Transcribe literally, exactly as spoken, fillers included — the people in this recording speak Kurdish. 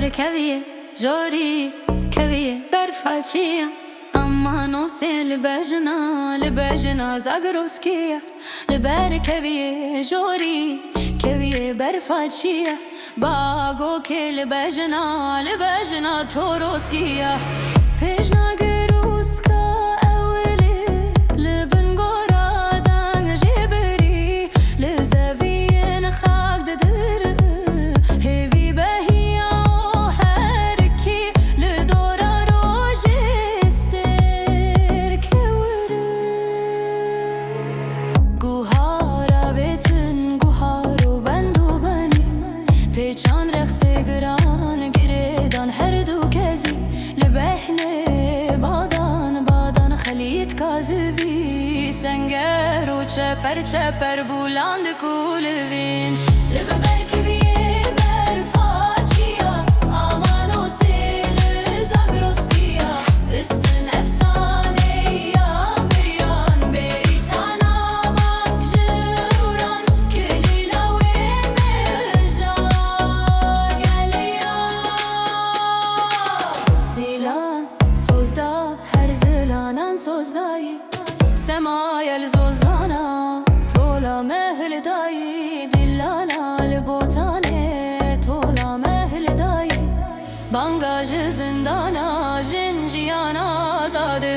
Keviyê jorî, keviyê berfa çiya. Ama nosê li bejna, li bejna Zagroskiya. Li ber keviyê jorî, keviyê berfa çiya. Bagokê li bejna, li bejna Toroskiya. Pêjna giruska ewilî, li bin gora deng jê birî. Li zeviyên xak didir, hêvî behiya o herkî, li dora rojê stêr kewir. Guhar avêtin, guhar û bend û benî, pêçan rex tê giran, girêdan her du kezî, li behnê badan, badan xelît kazivî, senger û çeper çeper bûlan dikulivîn. Li bi berkiviyê berfa çiya, aman û sê li Zagroskiya, ristin efsaneya miriyan, bêrîtana mask ji ûran, kilîla wê mija geliya. Zîlan, sozda, her zilanan sozdayî. Sema yel zozana, tola meh li dayî, dilana li botanê, tola meh li dayî. Banga ji zindana, jin jiyana azade.